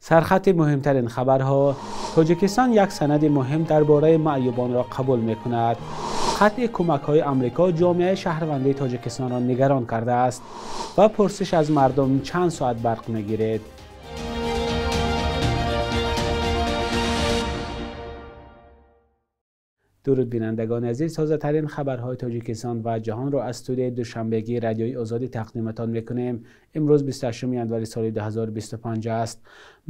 Сархати муҳимтарин хабарҳо. Тоҷикистон як санади муҳим дар бораи маъюбонро қабул мекунад. Қатъи кӯмакҳои Амрико ҷомеаи шаҳрвандии Тоҷикистонро нигарон кардааст ва пурсиш аз мардум чанд соат барқ мегиред. Дуруд бинандагони азиз, тозатарин хабарҳои Тоҷикистон ва ҷаҳонро аз студияи душанбегии Радиои Озодӣ тақдиматон мекунем. Имрӯз 28 январи соли 2025 аст.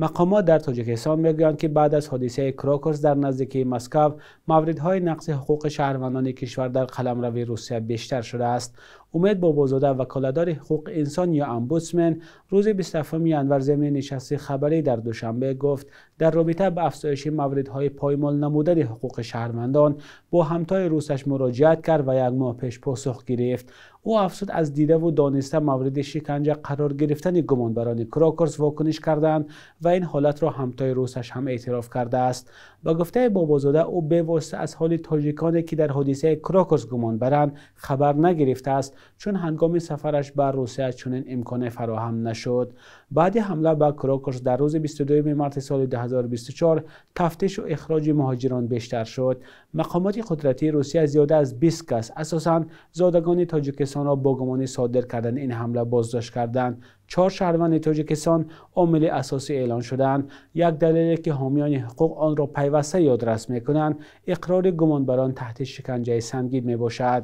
Мақомот дар Тоҷикистон мегӯянд, ки баъд аз ҳодисаи Крокус дар наздикии Москва мавридҳои нақзи ҳуқуқи шаҳрвандони кишвар дар қаламрави Русия бештар шудааст. Умед Бобозода, ваколатдори ҳуқуқи инсон ё омбудсмен, рӯзи 27 январ зимни нишасти хабарӣ дар Душанбе гуфт, дар робита ба афзоиши мавридҳои поймол намудани ҳуқуқи шаҳрвандон бо ҳамтои русаш муроҷиат кард ва як моҳ пеш посух гирифт. Ӯ афзуд, аз дидаву дониста мавриди шиканҷа қарор гирифтани гумонбарони Крокус вокуниш карданд ва ин ҳолатро ҳамтои русаш ҳам эътироф кардааст. Ба гуфтаи Бобозода, ӯ бевосита аз ҳоли тоҷиконе, ки дар ҳодисаи Крокус гумонбаранд, хабар нагирифтааст, чун ҳангоми сафараш ба Русия чунин имконе фароҳам нашуд. Баъди ҳамла ба Крокус дар рӯзи 22 марти соли 2024 тафтишу ихроҷи муҳоҷирон бештар шуд. Мақомоти қудратии Русия зиёда аз 20 кас, асосан зодагони Тоҷикистонро бо гумони содир кардани ин ҳамла боздошт карданд. 4 шаҳрванди Тоҷикистон омили асосӣ эълон шуданд. Як далеле ки ҳомиёни ҳуқуқ онро пайваста ёдрас мекунанд, иқрори гумонбарон таҳти шиканҷаи сангин мебошад.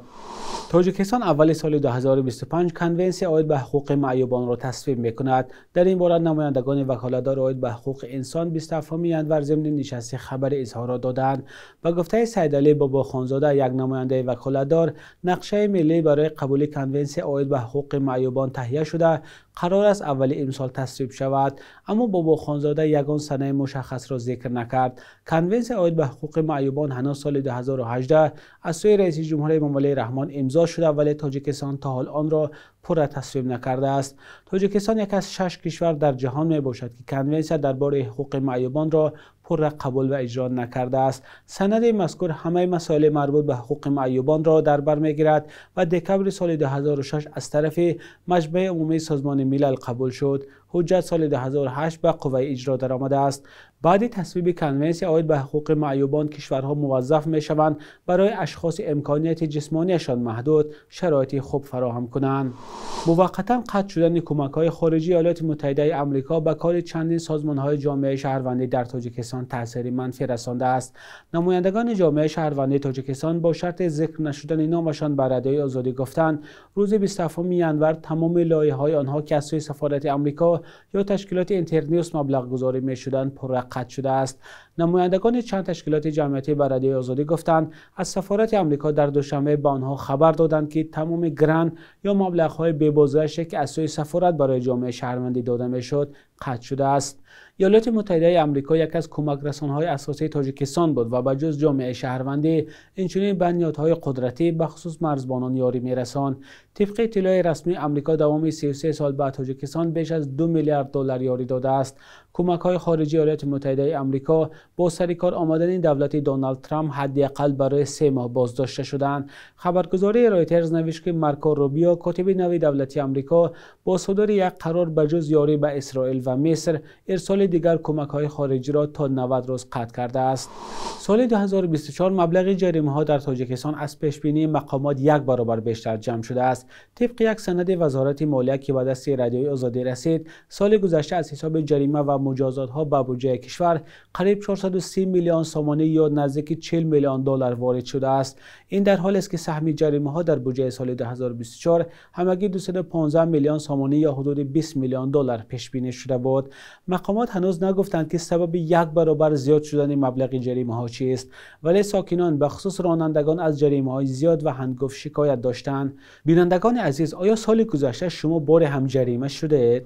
Тоҷикистон аввали соли 2025 конвенсия оид ба ҳуқуқи маъюбонро тасвиб мекунад. Дар ин бора намояндагони ваколатдор оид ба ҳуқуқи инсон 27 январ зимни нишасти хабари изҳорот доданд. Ба гуфтаи Сайдалӣ Бобохонзода, як намояндаи ваколатдор, нақшаи миллӣ барои қабули конвенсия оид ба ҳуқуқи маъюбон таҳия шуда, қарор аст аввали имсол тасвиб шавад. Аммо Бобохонзода ягон санаи мушаххасро зикр накард. Конвенсия оид ба ҳуқуқи маъюбон ҳанӯз соли 2018 аз сӯи раиси ҷумҳури Эмомалӣ Раҳмон имзо шуда, вале Тоҷикистон то ҳол онро пурра тасвиб накардааст. Тоҷикистон яке аз 6 кишвар дар ҷаҳон мебошад, ки конвенсия дар бораи ҳуқуқи маъюбонро пурра қабул ва иҷро накардааст. Санади мазкур ҳамаи масоили марбут ба ҳуқуқи маъюбонро дар бар мегирад ва декабри соли 2006 аз тарафи Маҷмаи умумии Созмони Милал қабул шуд. Ҳуҷҷат соли 2008 ба қувваи иҷро даромадааст. Баъди тасвиби конвенсия оид ба ҳуқуқи маъюбон кишварҳо муваззаф мешаванд барои ашхоси имконияти ҷисмонияшон маҳдуд шароити хуб фароҳам кунанд. Муваққатан қатъ шудани кӯмакҳои хориҷии Иёлоти Муттаҳидаи Амрико ба кори чандин созмонҳои ҷомеаи шаҳрвандӣ дар Тоҷикистон таъсири манфӣ расондааст. Намояндагони ҷомеаи шаҳрвандии Тоҷикистон бо шарти зикр нашудани номашон ба Радиои Озодӣ гуфтанд, рӯзи 27 январ тамоми лоиҳаҳои онҳо, ки аз сӯи сафорати Амрико ё ташкилоти Интерньюс маблағгузорӣ мешуданд, пурра қатъ шудааст. Намояндагони чанд ташкилоти ҷамъиятӣ ба Радиои Озодӣ гуфтанд, аз сафорати Амрико дар Душанбе ба онҳо хабар доданд, ки тамоми грант ё маблағҳои бебозгаште, ки аз сӯи сафорат барои ҷомеаи шаҳрвандӣ дода мешуд, қатъ шудааст. Иёлоти Муттаҳидаи Амрико яке аз кӯмакрасонҳои асосии Тоҷикистон буд ва ба ҷуз ҷомеаи шаҳрвандӣ инчунин ба ниҳодҳои қудратӣ, бахусус марзбонон ёрӣ мерасонд. Тибқи иттилои расмӣ, Амрико давоми 33 сол ба Тоҷикистон беш аз 2 миллиард доллар ёрӣ додааст. Кӯмакҳои хориҷии Иёлоти Муттаҳидаи Амрико бо сари кор омадани давлати Доналд Трамп ҳадди ақал барои 3 моҳ боздошта шуданд. Хабаргузории Ройтерз навишт, ки Марко Рубио, котиби нави давлати Амрико, бо содури як қарор ба ҷуз ёрӣ ба Исроил ва Миср, ирсоли дигар кӯмакҳои хориҷиро то 90 рӯз қатъ кардааст. Соли 2024 маблағи ҷаримаҳо дар Тоҷикистон аз пешбинии мақомот як баробар бештар ҷамъ шудааст. Тибқи як санади Вазорати молия, ки ба дасти Радиои Озодӣ расид, соли гузашта аз ҳисоби ҷарима ва муҷозотҳо ба буҷаи кишвар қариб 430 миллион сомонӣ ё наздики 40 миллион доллар ворид шудааст. Ин дар ҳолест, ки саҳми ҷаримаҳо дар буҷаи соли 2024 ҳамагӣ 215 миллион сомонӣ ё ҳудуди 20 миллион доллар пешбинӣ шуда буд. Мақомот ҳанӯз нагуфтанд, ки сабаби як баробар зиёд шудани маблағи ҷаримаҳо чист, вале сокинон, бахусус ронандагон, аз ҷаримаҳои зиёд ва ҳангофт шикоят доштанд. Бинандагони азиз, оё соли гузашта шумо боре ҳам ҷарима шудаед?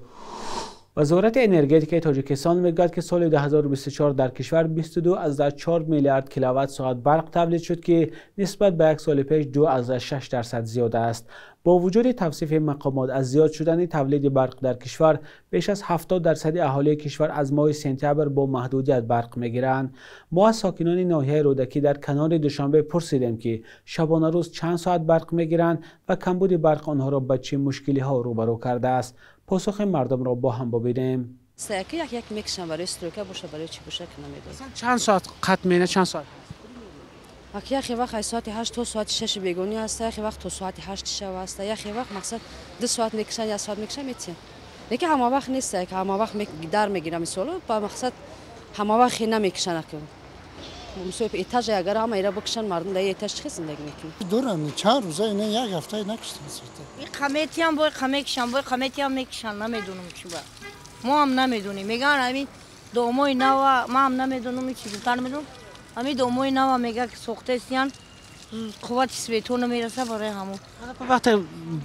Вазорати энергетикаи Тоҷикистон мегӯяд, ки соли 2024 дар кишвар 22,4 миллиард киловатт-соат барқ тавлид шуд, ки нисбат ба як соли пеш 2,6% зиёд аст. Бо вуҷуди тавсифи мақомот аз зиёд шудани тавлиди барқ дар кишвар, беш аз 70% аҳолии кишвар аз моҳи сентябр бо маҳдудият барқ мегиранд. Мо аз сокинони ноҳияи Рӯдакӣ дар канори Душанбе пурсидем, ки шабонарӯз чанд соат барқ мегиранд ва камбуди барқ онҳоро ба чӣ мушкилиҳо рӯбарӯ кардааст. Посухи мардумро бо ҳам бибинем. Як як мекашам барои стройка боша, барои чӣ боша ки намедонам. Чанд соат қатъ мена, чанд соат? Яхе вақт аз соати 8 то соати 6 бегонӣ ҳаст, яхе вақт то соати 8 шаб ҳаст, яхе вақт мақсад 2 соат мекашанд, 1 соат мекашанд, метиҳанд. Лекин ҳама вақт нест, ҳама вақт дар мегирам мисоло, ба мақсад ҳама вақт намекашанд. Мисол этажа агар ҳама ира бикашанд, мардум дар этаж чӣ зиндагӣ мекунад? Доранд чанд рӯза ина як ҳафта накашанд. Ин қаметиам бой қамекашанд, бой қаметиам мекашанд, намедонам чӣ ба. Мо ҳам намедонем. Мегӯянд ҳамин домои нава, ман ҳам намедонам чӣ гуфтан намедонам. Ҳамин домои нава мегӯяд ки сохтаистиянд, қуввати свето намераса барои ҳамон. Вақте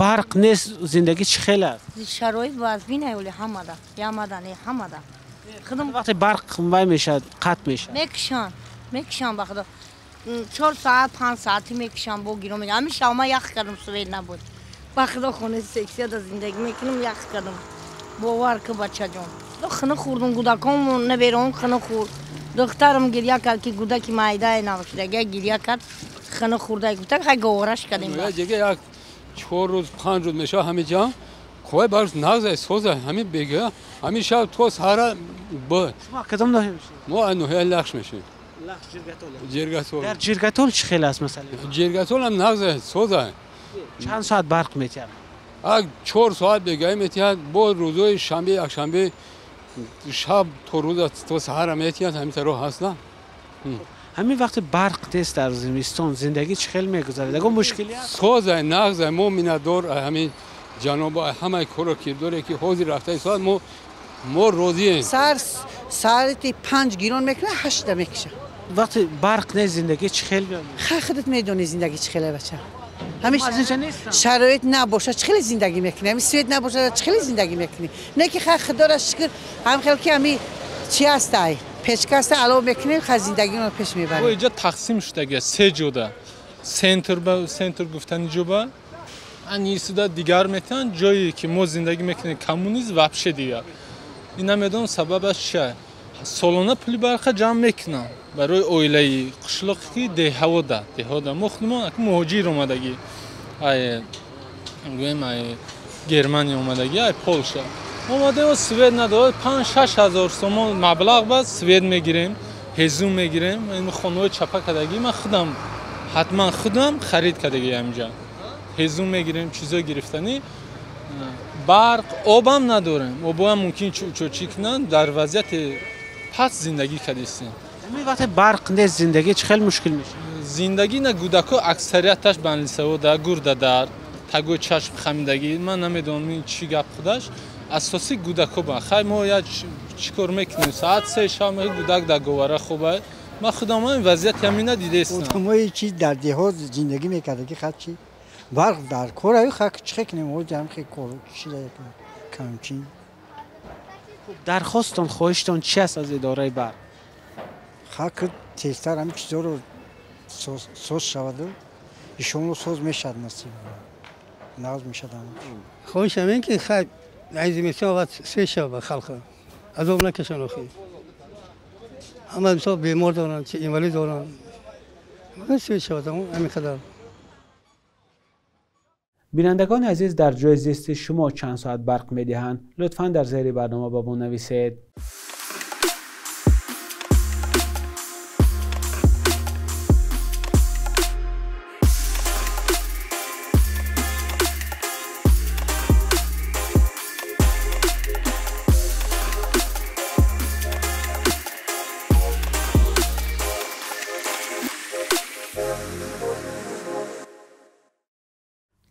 барқ нест, зиндагӣ чӣ хел аст? Шароит вазмин ҳавли ҳамада, ямада не ҳамада. Худам вақте барқ вай мешавад, қатъ мешавад. Мекашанд, мекашанд ба худо. 4 соат, 5 соати мекашанд, бо гиро мегиранд. Ҳамин шаб ман ях кардам, свет набуд. Ба худо хонаи сексияда зиндагӣ мекунам, ях кардам. Бовар ки бачаҷон. Хина хӯрдум, гудаком набером хина хӯрд. Духтарам гиря кард ки гудаки майдае навшудага гиря кард, хина хӯрда гуфта хай говораш кардем. Ҷеге як 4 рӯз, 5 рӯз мешавад ҳамин ҷо. Қувваи барқ нағз соза ҳамин бега, ҳамин шаб то саҳара бо. Шумо кадом ноҳия мешавед? Мо аз ноҳияи Лахш мешавем. Лахш Ҷиргатол. Ҷиргатол. Дар Ҷиргатол чӣ хел аст масалан? Ҷиргатол ҳам нағз соза. Чанд соат барқ метиҳад? 4 соат бегаи метиҳад, бо рӯзҳои шанбе, якшанбе шаб то рӯз то саҳара метиҳад, ҳамин таро ҳаст на? Ҳамин вақти барқ нест дар зимистон зиндагӣ чӣ хел мегузарад? Ягон мушкилӣ ҳаст? Соза, нағза, мо миннатдор ҳамин ҷаноб ҳамаи корро кирдоре ки ҳозир рафтаи соат мо розием. Сар соати 5 гирон мекунад, 8 мекашад. Вақти барқ нест зиндагӣ чӣ хел меояд? Хай худат медонӣ зиндагӣ чӣ хеле бача. Ҳамеша шароит набошад, чӣ хеле зиндагӣ мекунӣ? Ҳамин свет набошад, чӣ хеле зиндагӣ мекунӣ? Не ки хай худоро шукр, ҳам хел ки ҳамин чӣ ҳастай, печка ҳаста, алов мекунем, хай зиндагиро пеш мебарем. Инҷо тақсим шудага се ҷода. Центр ба центр гуфтани ҷоба, анисуда дигар метан, ҷое ки мо зиндагӣ мекунем коммунизм вообще дигар. Ин намедонам сабабаш чия. Солона пули барқа ҷамъ мекунам барои оилаи қишлоқе ки деҳавода, деҳода. Мо худмон муҳоҷир омадагӣ, ай гӯем ай Германия омадагӣ, ай Полша. Омадем свет надорад, 5-6 ҳазор сомон маблағ ба свет мегирем, ҳезум мегирем. Ин хонаҳои чапа кардагӣ ман худам ҳатман худам харид кардагӣ ҳаминҷа. Ҳезум мегирем, чизо гирифтанӣ. Барқ, обам надорем. Обоам мумкин чӯчӣ кунанд, дар вазъияти паст зиндагӣ кардистем. Ҳамин вақте барқ нест зиндагӣ чӣ хел мушкил мешавад? Зиндагӣ на гудако аксарияташ банлисавода, гурдадар, тагои чашм хамидагӣ. Ман намедонам ин чӣ гап худаш. Асосӣ гудако ба. Хай мо як чӣ кор мекунем? Соат 3 шаб гудак дар говара хобад. Ман худам ин вазъияти ҳамина дидаистам. Одамое ки дар деҳот зиндагӣ мекардаги хат чи барқ дар кор аю хак чӣ кунем? Ҳоҷи ҳам хе кор чида камчин. Дархосттон, хоҳиштон чи аст аз идораи барқ? Хак тезтар ҳамин чизоро соз шаваду ишонро соз мешавад насиб. Нағз мешавад ҳама. Хоҳишам ин ки хай ай зимистон вақт свет шавад ба халқа. Азоб накашанд охи. Ҳама мисол бемор доранд, чи инвалид доранд. Свет шавад ҳамин қадар. Бинандагони азиз, дар ҷои зисти шумо чанд соат барқ медиҳанд? Лутфан дар зери барнома ба мо нависед.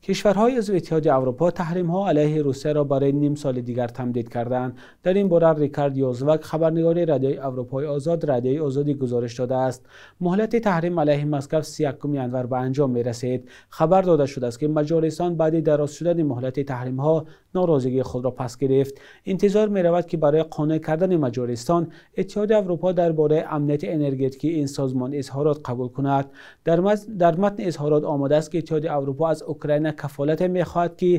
Кишварҳои узви Иттиҳоди Аврупо таҳримҳо алайҳи Русияро барои ним соли дигар тамдид карданд. Дар ин бора Рикард Ёзвак, хабарнигори Радиои Аврупои Озод, Радиои Озодӣ гузориш додааст. Муҳлати таҳрим алайҳи Москав 31 январ ба анҷом мерасид. Хабар дода шудааст, ки Маҷористон баъди дароз шудани муҳлати таҳримҳо норозигии худро пас гирифт. Интизор меравад, ки барои қонеъ кардани Маҷористон Иттиҳоди Аврупо дар бораи амнияти энергетикии ин созмон изҳорот қабул кунад. Дар матни изҳорот омадааст, ки Иттиҳоди Аврупо аз Украина кафолате мехоҳад, ки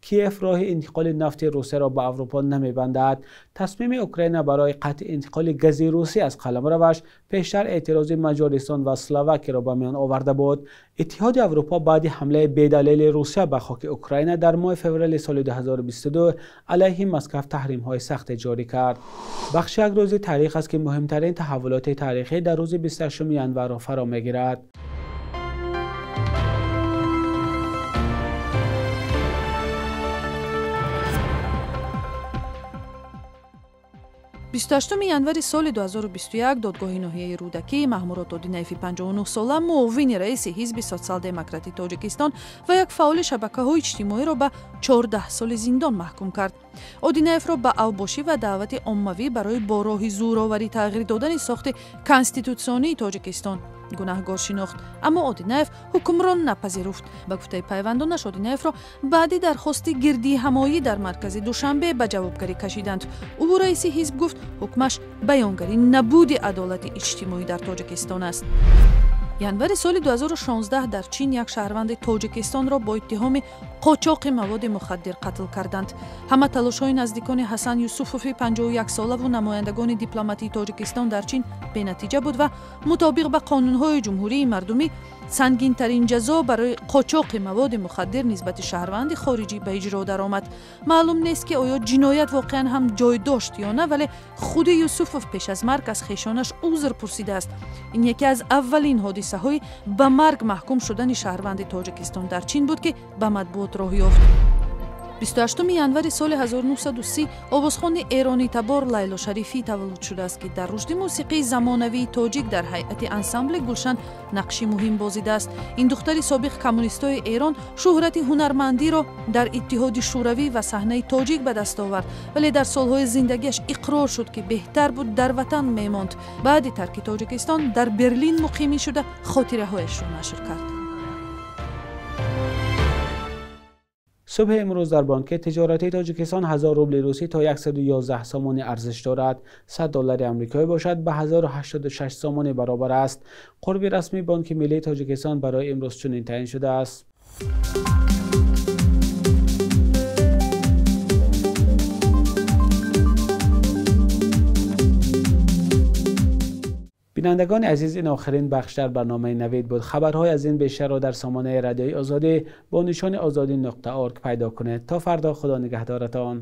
Киев роҳи интиқоли нафти Русияро ба Аврупо намебандад. Тасмими Украина барои қатъи интиқоли гази русӣ аз қаламраваш пештар эътирози Маҷористон ва Словакияро ба миён оварда буд. Иттиҳоди Аврупо баъди ҳамлаи бедалели Русия ба хоки Украина дар моҳи феврали соли 2022 алайҳи Москав таҳримҳои сахте ҷорӣ кард. Бахши як рӯзи таърих аст, ки муҳимтарин таҳаввулоти таърихӣ дар рӯзи 28 январро фаро мегирад. 28 январи соли 2021 додгоҳи ноҳияи Рӯдакӣ Маҳмурод Одинаеви 59-сола, муовини раиси ҳизби Социал-демократи Тоҷикистон ва як фаъоли шабакаҳои иҷтимоиро ба 14 соли зиндон маҳкум кард. Одинаевро ба авбошӣ ва даъвати оммавӣ барои бо роҳи зӯроварӣ тағйир додани сохти конститутсионии Тоҷикистон гунаҳгор шинохт. Аммо Одинаев ҳукмро напазируфт. Ба гуфтаи пайвандонаш, Одинаевро баъди дархости гирдиҳамоӣ дар маркази Душанбе ба ҷавобгарӣ кашиданд. Ӯ раиси ҳизб гуфт, ҳукмаш баёнгари набуди адолати иҷтимоӣ дар Тоҷикистон аст. Январи соли 2016 дар Чин як шаҳрванди Тоҷикистонро бо иттиҳоми қочоқи маводи мухаддир қатл карданд. Ҳама талошҳои наздикони Ҳасан Юсуфови 51-солаву намояндагони дипломатии Тоҷикистон дар Чин бенатиҷа буд ва мутобиқ ба қонунҳои ҷумҳурии мардумӣ сангинтарин ҷазо барои қочоқи маводи мухаддир нисбати шаҳрванди хориҷӣ ба иҷро даромад. Маълум нест, ки оё ҷиноят воқеан ҳам ҷой дошт ё на, вале худи Юсуфов пеш аз марг аз хешонаш узр пурсидааст. Ин яке аз аввалин ҳодисаҳои ба марг маҳкум шудани шаҳрванди Тоҷикистон дар Чин буд, ки ба матбуот роҳ ёфт. 28 январи соли 1930 овозхони эронитабор Лайло Шарифӣ таваллуд шудааст, ки дар рушди мусиқии замонавии тоҷик дар ҳайати ансамбли Гулшан нақши муҳим бозидааст. Ин духтари собиқ коммунистои Эрон шӯҳрати ҳунармандиро дар Иттиҳоди Шӯравӣ ва саҳнаи тоҷик ба даст овард, вале дар солҳои зиндагиаш иқрор шуд, ки беҳтар буд дар ватан мемонд. Баъди тарки Тоҷикистон дар Берлин муқимӣ шуда хотираҳояшро нашр кард. Субҳи имрӯз дар бонки тиҷоратии Тоҷикистон 1000 рубли русӣ то 111 сомонӣ арзиш дорад. 100 доллари амрикоӣ бошад ба 1086 сомонӣ баробар аст. Қурби расмии Бонки миллии Тоҷикистон барои имрӯз чунин таъин шудааст. Бинандагони азиз, ин охирин бахш дар барномаи Навид буд. Хабарҳои аз ин бештарро дар сомонаи радиои Озодӣ бо нишони ozodi.org пайдо кунед. То фардо, Худо нигаҳдоратон.